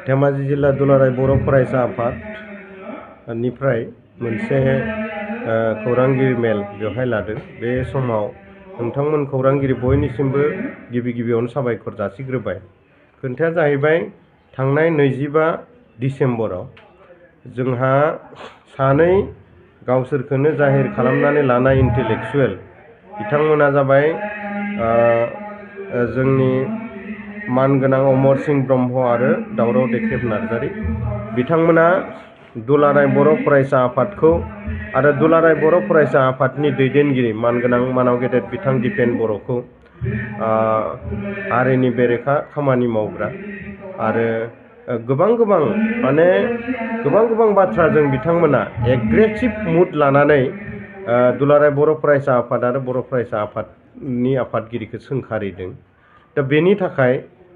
धेमाजि जिल्ला दुलाराय बर' फरायसा आफादनिफ्राय मोनसे खौरांगिरि मेल बेवहाय लादों। बे समाव नोंथांमोन खौरांगिरि बयनिसिमबो गिबियावनो साबायखर जासिग्रोबाय। खोथाया जाहैबाय थांनाय 25 डिसेम्बराव जोंहा सानै गावसोरखौनो जाहिर खालामनानै लानाय इन्टेलेक्चुएल बिथांमोना जाबाय जोंनि मानगोनां अमरस ब्रह्म आरो दावराव देख्रेब नार्जारी। बिथांमोना दुलाराय बर' फरायसा आफादखौ आरो दुलाराय बर' फरायसा आफादनि दैदेनगिरि मानगोनां मानाव गेदेर बिथां दिपेन बर'खौ हारिनि बेरेखा खामानि मावग्रा आरो गोबां बाथ्राजों बिथांमोना एग्रेसिभ मुड लानानै दुलाराय बर' फरायसा आफाद आरो बर' फरायसा आफादनि आफादगिरिखौ सोंखारिदों। दा बेनि थाखाय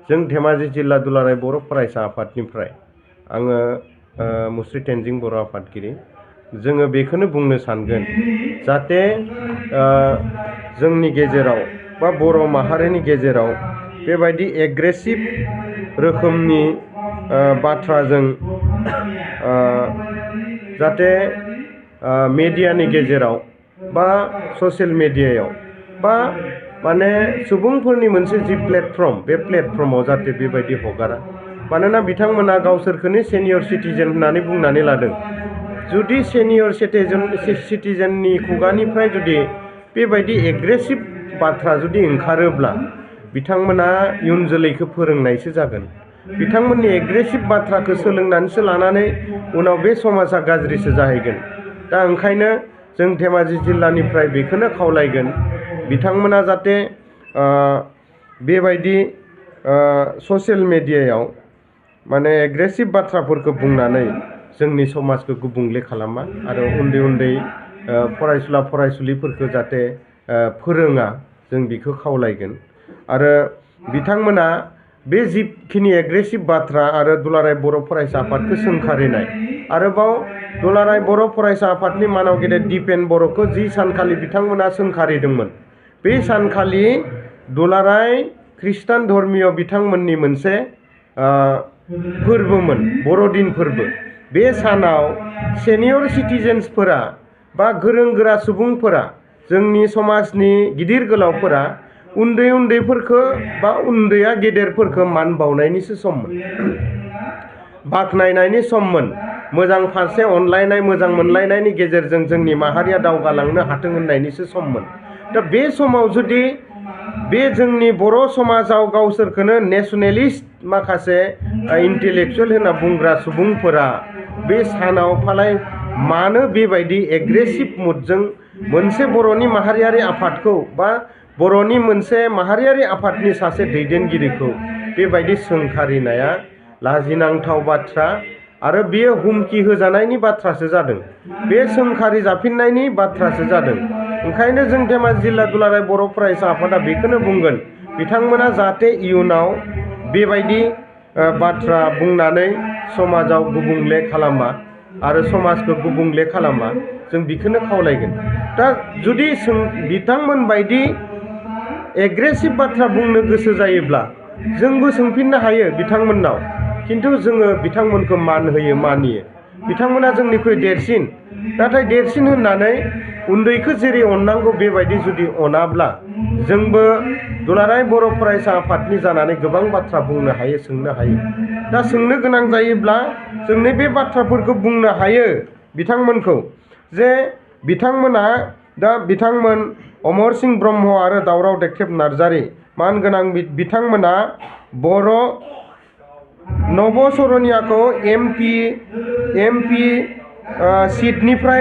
जों धेमाजि जिल्ला दुलाराय बर' फरायसा आफादनिफ्राय आङो मुस्रि तेनजिं बर' आफादगिरि जोङो बेखौनो बुंनो सानगोन जाहाथे जोंनि गेजेराव बा बर' माहारिनि गेजेराव बेबायदि एग्रेसिभ रोखोमनि बाथ्राजों जाहाथे मेडियानि गेजेराव बा ससियेल मेडियायाव बा माने सुबुंफोरनि मोनसे जि प्लेटफर्म बे प्लेटफर्माव जाहाथे बेबायदि हगारा। मानोना बिथांमोना गावसोरखौनो सेनियर सिटिजेन होननानै बुंनानै लादों। जुदि सेनियर सिटिजेननि खुगानिफ्राय जुदि बेबायदि एग्रेसिभ बाथ्रा जुदि ओंखारोब्ला बिथांमोना इयुन जोलैखौ फोरोंनायसो जागोन। बिथांमोननि एग्रेसिभ बाथ्राखौ सोलोंनानैसो लानानै उनाव बे समाजा गाज्रिसो जाहैगोन। दा ओंखायनो जों धेमाजि जिल्लानिफ्राय बेखौनो खावलायगोन बिथांमोना जाहाथे बेबायदि ससियेल मेडियायाव माने एग्रेसिभ बाथ्राफोरखौ बुंनानै जोंनि समाजखौ गुबुंले खालामा आरो उन्दै फरायसुला फरायसुलिफोरखौ जाहाथे फोरोङा जों बेखौ खावलायगोन। आरो बिथांमोना बे जिखिनि एग्रेसिभ बाथ्रा आरो दुलाराय बर' फरायसा आफादखौ सोंखारिनाय आरोबाव दुलाराय बर' फरायसा आफादनि मानाव गेदेर दिपेन बर'खौ जि सानखालि बिथांमोना सोंखारिदोंमोन बे सानखालि दुलाराय ख्रिस्टान धर्मीय बिथांमोननि मोनसे फोरबोमोन, बर'दिन फोरबो। बे सानाव सेनियर सिटिजेन्सफोरा बा गोरों गोरा सुबुंफोरा जोंनि समाजनि गिदिर गोलावफोरा उन्दैफोरखौ बा उन्दैया गेदेरफोरखौ मान बावनायनिसो सममोन, बाख्नायनायनि सममोन, मोजां फारसे अनलायनाय मोजां मोनलायनायनि गेजेरजों जोंनि माहारिया दावगालांनो हाथों होननायनिसो सममोन। दा बे समाव जुदि बे जोंनि बर' समाजाव गावसोरखौनो नेसनेलिस्ट माखासे इन्टेलेक्चुएल होनना बुंग्रा सुबुंफोरा बे सानाव फालाय मानो बेबायदि एग्रेसिभ मुडजों मोनसे बर'नि माहारियारि आफादखौ बा बर'नि मोनसे माहारियारि आफादनि सासे दैदेनगिरिखौ बेबायदि सोंखारिनाया लाजिनांथाव बाथ्रा आरो बेयो हुमखि होजानायनि बाथ्रासो जादों, बे सोंखारि जाफिननायनि बाथ्रासो जादों। ओंखायनो जों धेमाजि जिल्ला दुलाराय बर' फरायसा आफादा बेखौनो बुंगोन बिथांमोना जाहाथे इयुनाव बेबायदि बाथ्रा बुंनानै समाजाव गुबुंले खालामा आरो समाजखौ गुबुंले खालामा जों बेखौनो खावलायगोन। दा जुदि बिथांमोन बायदि एग्रेसिभ बाथ्रा बुंनो गोसो जायोब्ला जोंबो सोंफिननो हायो बिथांमोननाव, खिन्थु जोङो बिथांमोनखौ मान होयो मानियो। बिथांमोना जोंनिख्रुइ देरसिन, नाथाय देरसिन होननानै उन्दैखौ जेरै अननांगौ बेबायदि जुदि अनाब्ला जोंबो दुलाराय बर' फरायसा आफादनि जानानै गोबां बाथ्रा बुंनो हायो, सोंनो हायो। दा सोंनो गोनां जायोब्ला जों बे बाथ्राफोरखौ बुंनो हायो बिथांमोनखौ जे बिथांमोन अमरस ब्रह्म आरो दावराव देख्रेब नार्जारी मानगोनां बिथांमोना बर' नबसरनियाखौ एमपि सिटनिफ्राय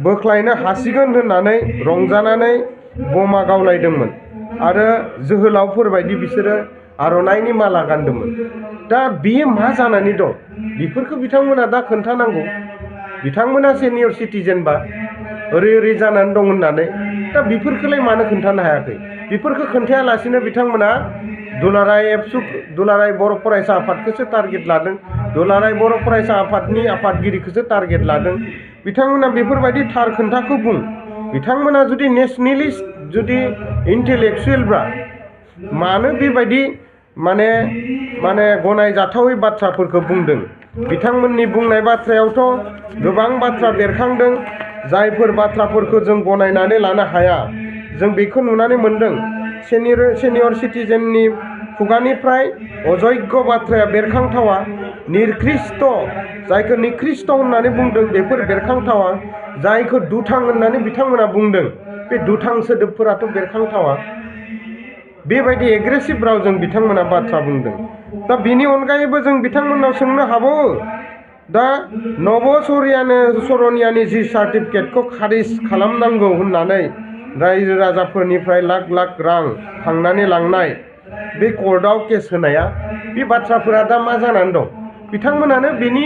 बोख्लायनो हासिगोन होननानै रंजानानै बमा गावलायदोंमोन आरो जोहोलावफोरबायदि बिसोरो आर'नाइनि माला गानदोंमोन। दा बियो मा जानानै दं बेफोरखौ बिथांमोना दा खोन्थानांगौ। बिथांमोना सेनियर सिटिजेनबा ओरै जानानै दं होननानै दा बेफोरखौलाय मानो खोन्थानो हायाखै? बेफोरखौ खोन्थायालासिनो बिथांमोना दुलाराय बर' फरायसा आफादखौसो टारगेट लादों, दुलाराय बर' फरायसा आफादनि आफादगिरिखौसो टारगेट लादों। बिथांमोना बेफोरबायदि थार खोन्थाखौ बुं। बिथांमोना जुदि नेसनेलिस्ट जुदि इन्टेलेक्चुएलब्रा मानो बेबायदि माने माने गनायजाथावै बाथ्राफोरखौ बुंदों। बिथांमोननि बुंनाय बाथ्रायावथ' गोबां बाथ्रा बेरखांदों जायफोर बाथ्राफोरखौ जों गनायनानै लानो हाया। जों बेखौ नुनानै मोनदों सिनियर सिटिजेननि खुगानिफ्राय अजय्य बाथ्राया बेरखांथावा, निकृष्ट जायखौ निकृष्ट होननानै बुंदों बेफोर बेरखांथावा, जायखौ दुथां होननानै बिथांमोना बुंदों बे दुथां सोदोबफोराथ' बेरखांथावा। बेबायदि एग्रेसिभ रावजों बिथांमोना बाथ्रा बुंदों। दा बिनि अनगायैबो जों बिथांमोनाव सोंनो हाबावो, दा सरनियानि जि सार्टिफिकेटखौ खारिज खालामनांगौ होननानै रायजो राजाफोरनिफ्राय लाख लाख रां खांनानै लांनाय बे कर्टआव केस होनाया, बे बाथ्राफोरा दा मा जानानै दं? बिथांमोनानो बेनि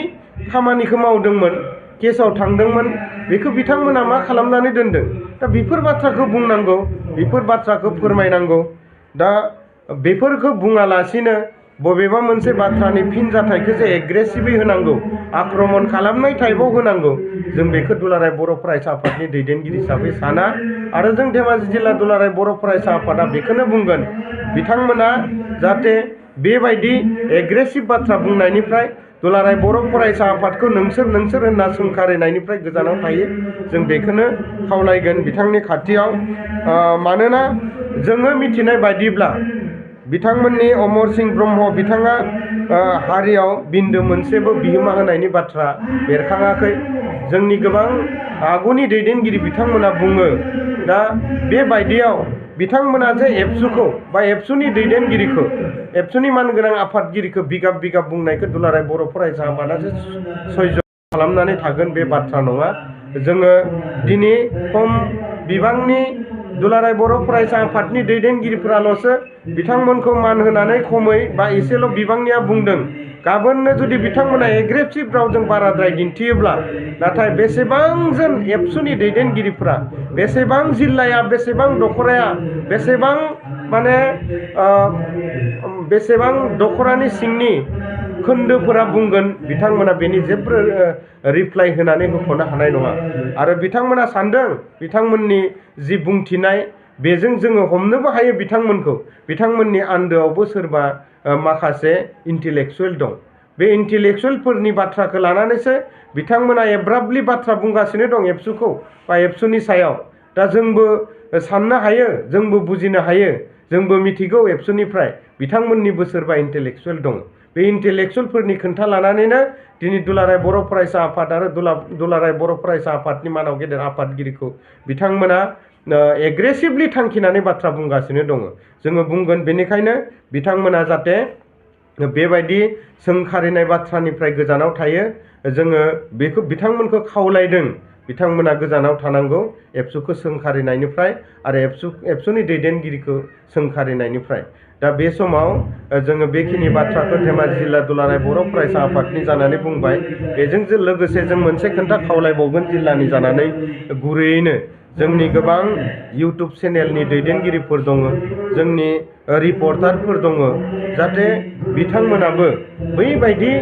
खामानिखौ मावदोंमोन, केसआव थांदोंमोन, बेखौ बिथांमोना मा खालामनानै दोनदों? दा बेफोर बाथ्राखौ बुंनांगौ, बेफोर बाथ्राखौ फोरमायनांगौ। दा बेफोरखौ बुङालासिनो बबेबा मोनसे बाथ्रानि फिनजाथायखौ जे एग्रेसिभै होनांगौ, आक्रमण खालामनाय टाइपआव होनांगौ, जों बेखौ दुलाराय बर' फरायसा आफादनि दैदेनगिरि हिसाबै साना। आरो जों धेमाजि जिल्ला दुलाराय बर' फरायसा आफादा बेखौनो बुंगोन, बिथांमोना जाहाथे बेबायदि एग्रेसिभ बाथ्रा बुंनायनिफ्राय दुलाराय बर' फरायसा आफादखौ नोंसोर होनना सोंखारिनायनिफ्राय गोजानाव थायो। जों बेखौनो खावलायगोन बिथांनि खाथियाव। मानोना जोङो मिथिनाय बायदिब्ला बिथांमोननि अमर सिंह ब्रह्म बिथाङा हारियाव बिन्दो मोनसेबो बिहोमा होनायनि बाथ्रा बेरखाङाखै। जोंनि गोबां आगुनि दैदेनगिरि बिथांमोना बुङो। दा बेबायदियाव बिथांमोना जे एबसुखौ बा एबसुनि दैदेनगिरिखौ, एबसुनि मानगोनां आफादगिरिखौ बिगाब बुंनायखौ दुलाराय बर' फरायसा आफादासो सयज खालामनानै थागोन, बे बाथ्रा नङा। जोङो दिनै खम बिबांनि दुलाराय बर' फरायसा आफादनि दैदेनगिरिफोराल'सो बिथांमोनखौ मान होनानै खमै बा एसेल' बिबांनिया बुंदों। गाबोननो जुदि बिथांमोना एग्रेसिभ रावजों बाराद्राय दिन्थियोब्ला, नाथाय बेसेबांजोन एबसुनि दैदेनगिरिफोरा, बेसेबां जिल्लाया, बेसेबां दख'राया, बेसेबां माने बेसेबां दख'रानि सिंनि खोन्दोफोरा बुंगोन, बिथांमोना बेनि जेबो रिप्लाइ होनानै होख'नो हानाय नङा। आरो बिथांमोना सानदों बिथांमोननि जि बुंथिनाय बेजों जोङो हमनोबो हायो बिथांमोनखौ, बिथांमोननि आन्दोआवबो सोरबा माखासे इन्टेलेक्सुयेल दं। बे इन्टेलेक्सुयेलफोरनि बाथ्राखौ लानानैसो बिथांमोना एब्राबलि बाथ्रा बुंगासिनो दं एबसुखौ बा एबसुनि सायाव। दा जोंबो साननो हायो, जोंबो बुजिनो हायो, जोंबो मिथिगौ एबसुनिफ्राय बिथांमोननिबो सोरबा इन्टेलेक्सुयेल दं। बे इन्टेलेक्सुयेलफोरनि खोन्था लानानैनो दिनै दुलाराय बर' फरायसा आफाद आरो दुलाराय बर' फरायसा आफादनि मानाव गेदेर आफादगिरिखौ बिथांमोना एग्रेसिभलि थांखिनानै बाथ्रा बुंगासिनो दङ। जोङो बुंगोन बेनिखायनो बिथांमोना जाहाथे बेबायदि सोंखारिनाय बाथ्रानिफ्राय गोजानाव थायो। जोङो बेखौ बिथांमोनखौ खावलायदों, बिथांमोना गोजानाव थानांगौ एबसुखौ सोंखारिनायनिफ्राय आरो एबसुनि दैदेनगिरिखौ सोंखारिनायनिफ्राय। दा बे समाव जोङो बेखिनि बाथ्राखौ धेमाजि जिल्ला दुलाराय बर' फरायसा आफादनि जानानै बुंबाय। बेजों लोगोसे जों मोनसे खोथा खावलायबावगोन जिल्लानि जानानै, गुरैयैनो जोंनि गोबां इउटुब चेनेलनि दैदेनगिरिफोर दङ, जोंनि रिपर्टारफोर दङ, जाहाथे बिथांमोनाबो बैबायदि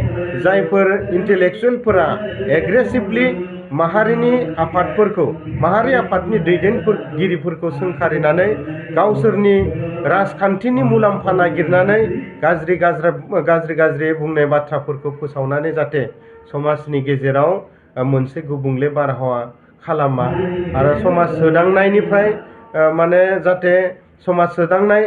जायफोर इन्टेलेक्सुयेलफोरा एग्रेसिभलि माहारिनि आफादफोरखौ, माहारि आफादनि दैदेनगिरिफोरखौ सोंखारिनानै गावसोरनि राजखान्थिनि मुलाम्फा नागिरनानै गाज्रि बुंनाय बाथ्राफोरखौ फोसावनानै जाहाथे समाजनि गेजेराव मोनसे गुबुंले बारहावा खालामा आरो समाज सोदांनायनिफ्राय माने जाहाथे समाज सोदांनाय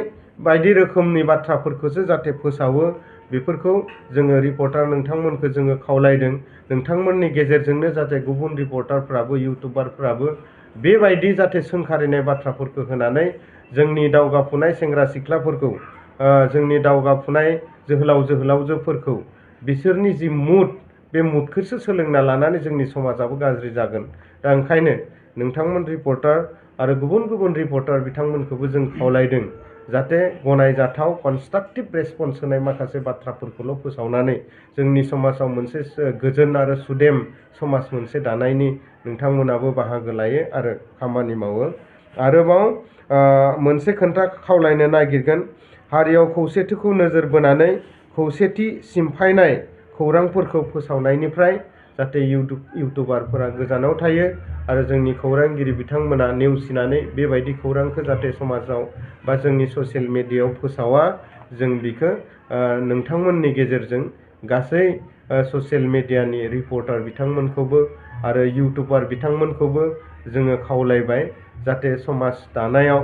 बायदि रोखोमनि बाथ्राफोरखौसो जाहाथे फोसावो, बेफोरखौ जोङो रिपर्टार नोंथांमोनखौ जोङो खावलायदों। नोंथांमोननि गेजेरजोंनो जाहाथे गुबुन रिपर्टारफ्राबो, इउटुबारफ्राबो बेबायदि जाहाथे सोंखारिनाय बाथ्राफोरखौ होनानै जोंनि दावगाफुनाय सेंग्रा सिख्लाफोरखौ, जोंनि दावगाफुनाय जोहोलावजोफोरखौ बिसोरनि जि मुड, बे मुडखौसो सोलोंना लानानै जोंनि समाजाबो गाज्रि जागोन। दा ओंखायनो नोंथांमोन रिपर्टार आरो गुबुन रिपर्टार बिथांमोनखौबो जों खावलायदों, जाहाथे गनायजाथाव कनस्ट्राक्टिभ रेसपन्स होनाय माखासे बाथ्राफोरखौल' फोसावनानै जोंनि समाजाव मोनसे गोजोन आरो सुदेम समाज मोनसे दानायनि नोंथांमोनाबो बाहागो लायो आरो खामानि मावो। आरोबाव मोनसे खोथा खावलायनो नागिरगोन, हारियाव खौसेथिखौ नोजोर बोनानै खौसेथि सिमफायनाय खौरांफोरखौ फोसावनायनिफ्राय जाहाथे इउटुबारफोरा गोजानाव थायो आरो जोंनि खौरांगिरि बिथांमोना नेवसिनानै बेबायदि खौरांखौ जाहाथे समाजाव बा जोंनि ससियेल मेडियायाव फोसावा, जों बिखौ नोंथांमोननि गेजेरजों गासै ससियेल मिडियानि रिपर्टार बिथांमोनखौबो आरो इउटुबार बिथांमोनखौबो जोङो खावलायबाय जाहाथे समाज दानायाव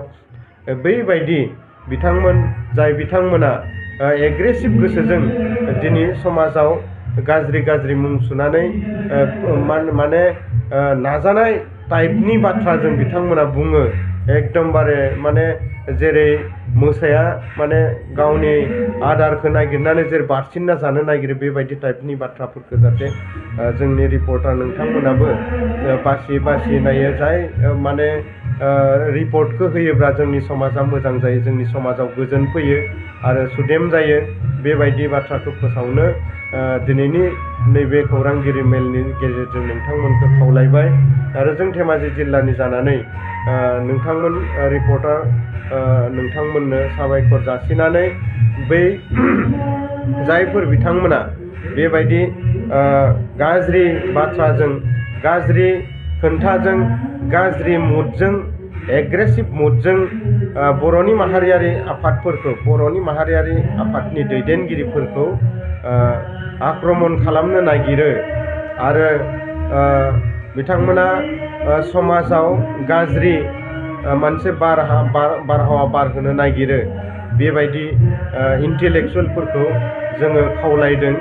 बैबायदि जाय बिथांमोना एग्रेसिभ गोसोजों दिनै समाजाव गाज्रि मुं सुनानै माने नाजानाय टाइपनि बाथ्राजों बिथांमोना बुङो एकदमबारे माने जेरै मोसाया माने गावनि आदारखौ नागिरनानै जेरै बारसिनना जानो नागिरो बेबायदि टाइपनि बाथ्राफोरखौ जाहाथे जोंनि रिपर्टार नोंथांमोनाबो बासि नायो जाय माने रिपर्टखौ होयोब्ला जोंनि समाजा मोजां जायो जोंनि समाजाव गोजोन फैयो आरो सुदेम जायो बेबायदि बाथ्राखौ फोसावनो दिनैनि नैबे खौरांगिरि मेलनि गेजेरजों नोंथांमोनखौ खावलायबाय आरो जों धेमाजि जिल्लानि जानानै नोंथांमोन रिपर्टार नोंथांमोननो साबायखर जासिनानै बै जायफोर बिथांमोना बेबायदि गाज्रि बाथ्राजों गाज्रि खोन्थाजों गाज्रि मुडजों एग्रेसिभ मुडजों बर'नि माहारियारि आफादनि दैदेनगिरिफोरखौ आक्रमण खालामनो नागिरो आरो बिथांमोना समाजाव गाज्रि मोनसे बारहावा बारहोनो नागिरो बेबायदि इन्टेलेक्सुवेलफोरखौ जोङो खावलायदों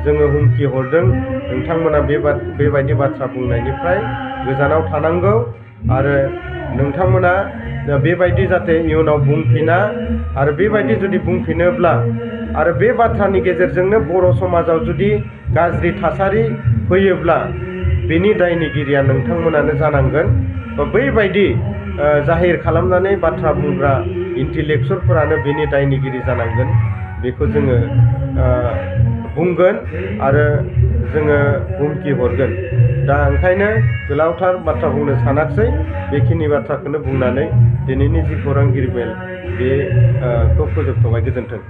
जोङो हुमखि हरदों नोंथांमोना बेबायदि बाथ्रा बुंनायनिफ्राय गोजानाव थानांगौ आरो नोंथांमोना बेबायदि जाहाथे इयुनाव बुंफिना आरो बेबायदि जुदि बुंफिनोब्ला आरो बे बाथ्रानि गेजेरजोंनो बर' समाजाव जुदि गाज्रि थासारि फैयोब्ला बेनि दायनिगिरिया नोंथांमोनानो जानांगोन बैबायदि जाहिर खालामनानै बाथ्रा बुंग्रा इन्टेलेक्सुवेलफोरानो बेनि दायनिगिरि जानांगोन बेखौ जोङो बुंगोन आरो जोङो हुमखि हरगोन दा ओंखायनो गोलावथार बाथ्रा बुंनो सानाखिसै बेखिनि बाथ्राखौनो बुंनानै दिनैनि जि खौरांगिरि मेल बेखौ फोजोबथ'बाय गोजोन्थों।